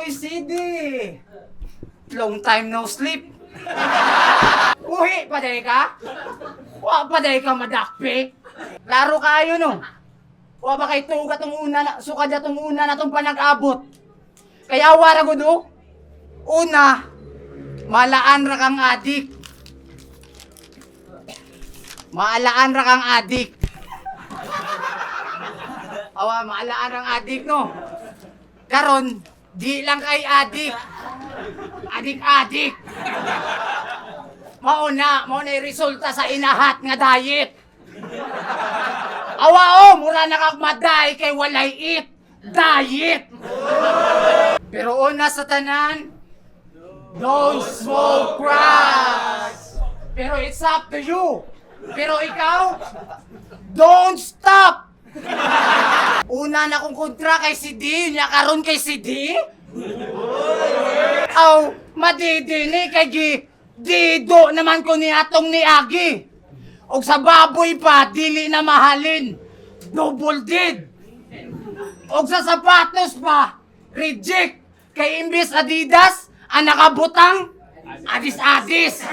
Uy, CD! Long time no sleep. Uhi pa diay ka? Wa pa diay ka madakpi? Klaro kaayo no. Wa ba kay tuga tong una na, sukad na tong una na tong panag-abot. Kaya wara gud oh. Una, malaan ra kang adik. Maalaan ra kang adik. Awa, maalaan ra kang adik no. Karon, di lang kay adik. Adik adik. Mao na yung resulta sa inahat nga diet. Awa o, mura na kag maday kay walay it. Diet. Pero una sa tanan, don't smoke cracks. Pero it's up to you. Pero ikaw, don't stop. Una na kong kontra kay si D, nya karon kay si D. Aw, madidini kay gi dido naman ko ni atong ni Agi. Og sa baboy pa, dili na mahalin. Double did. Og sa sapatos pa, reject. Kay imbis Adidas, ang nakabutang, Adis Adis.